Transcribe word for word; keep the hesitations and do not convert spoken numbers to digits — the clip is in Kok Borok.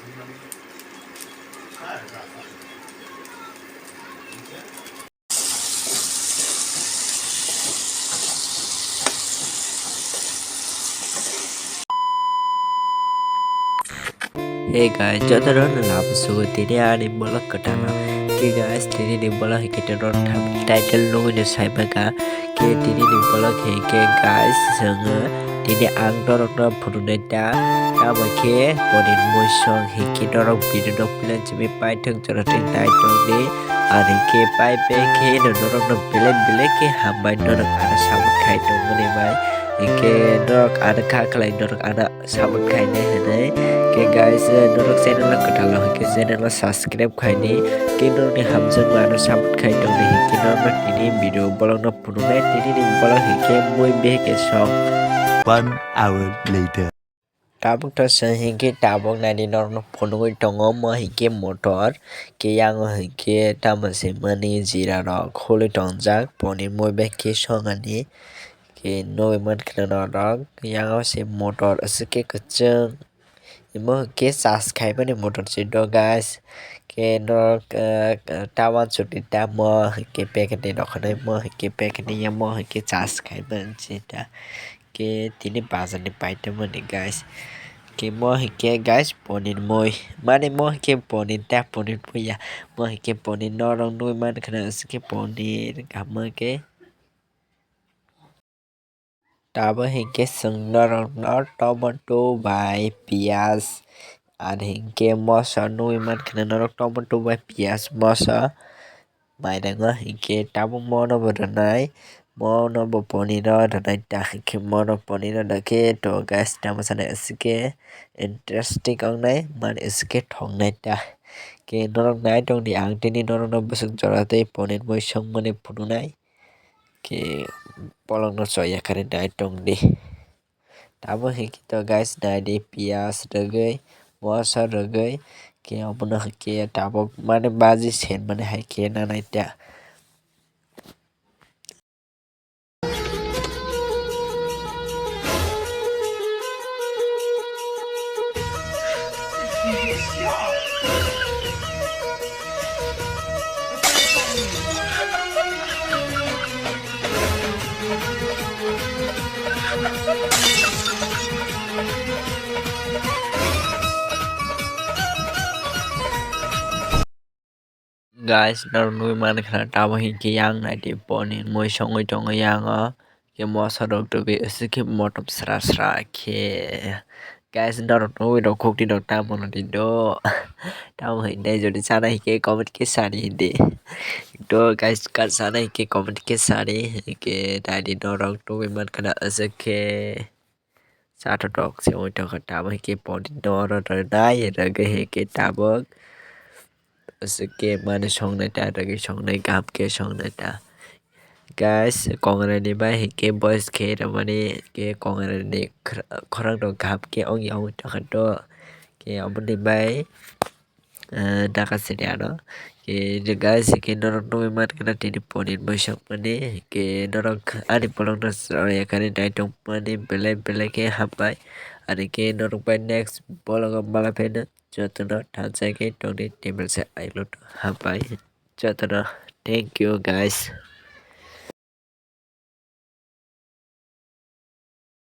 Hey guys, joto no lama sugo tini ani vlog kwtana. Ke guys, tini ni vlog hai khe norok title nugwi no sai maka. Ke tini ni vlog hai khe guys, chwng tini ang norok no phunuknai ta, tamo khe ponin muisong hai khe norok video no plan simi paithak jora twi nai tongdi. Ani khe pai pai khe no norok no belai belai khe hambai norok ano support khai tongmani bai. Hai khe norok ano kha khlai norok ano support khainai hinwi. Khe guys, eh, norok channel o kwtal o hwnkhe channel o subscribe khainai. Khe norokni hamjakma ano support khai tongdi hinkhe norokno tini video bolongno phunuknai tini ni bolong hinkhe mui bihike sok. One hour later. Tabuk to se hinkhe tabuk naidi norokno phunugwi tongo mo hinkhe motor. Khe yango hinkhe tamo se mani jira rok khulwi tongjak poni mui bihike songani. Khe nugwi mankha norok yango se motor aswk khe kwchwng. Imo khe charge khaimani motor se do guys. Khe norok, eh, tawan chuti tamo hinkhe packet ni rok hinwi mo hinkhe packet ni yamo hinkhe charge khaimani se ta. Khe tini bazar ni paithammani guys. Khe mo hinkhe guys ponin mui. Mane mo hinkhe ponin ta ponin puya. Mo hinkhe ponin norok nugwi mankha aswk khe ponin hamo khe. Tabuk hinkhe chwng norokno tomato bai piyaj, ar hinkhe moso nugwi mankha norok tomato bai piyaj moso mairango hinkhe tabuk mono bo rwnai, mono bo poniro rwnai ta hinkhe mono poniro rwkhe to guys tamo sanai aswk khe interesting wngnai mani aswk khe thoknai ta. Khe norok nai tongdi ang tini norokno bwswk jora tei ponir mui songmani phunuknai. Khe bolongno choya khe nai tongdi. Tamo hinkhe to guys naidi piyaj rwgwi moso rwgwi khe obono hinkhe tabuk mane baji senmani hai khe nanai ta. Guys, norok nugwi mankha tamo hinkhe yang naidi ponin mui songwi tongo yango. Khe moso rok rwgwi aswk khe motom sra sra khe. Guys, norok nugwi rok khukti rok tamo nadi do. Tamo hinwi jodi chana hinkhe comment khe sadi hindi. Do guys, kar chana hinkhe comment khe sadi. Hinkhe naidi norok nugwi mankha aswk khe. Chathotok se oi tongkha tamo hinkhe ponin norok rwnai rwgwi hinkhe tabuk. Aswk khe mani songnai ta rwgwi songnai kaham khe songnai ta. Guys, kongrani bai hinkhe boys khe rwmani khe kongrani khwra-, khorang rok kaham khe ongya ongwi tongkha to. Khe oboni bai, eh, daka sini ano. Khe je guys, khe norok nugwi mankha tini ponin mui songmani. Khe norok ani bolongno chaya khe nai tongmani belai belai khe hambai. Ani khe norok bai next bolongo malai pheno. Jotono thansa khe tongdi table se ailoto hambai. Jotono thank you guys.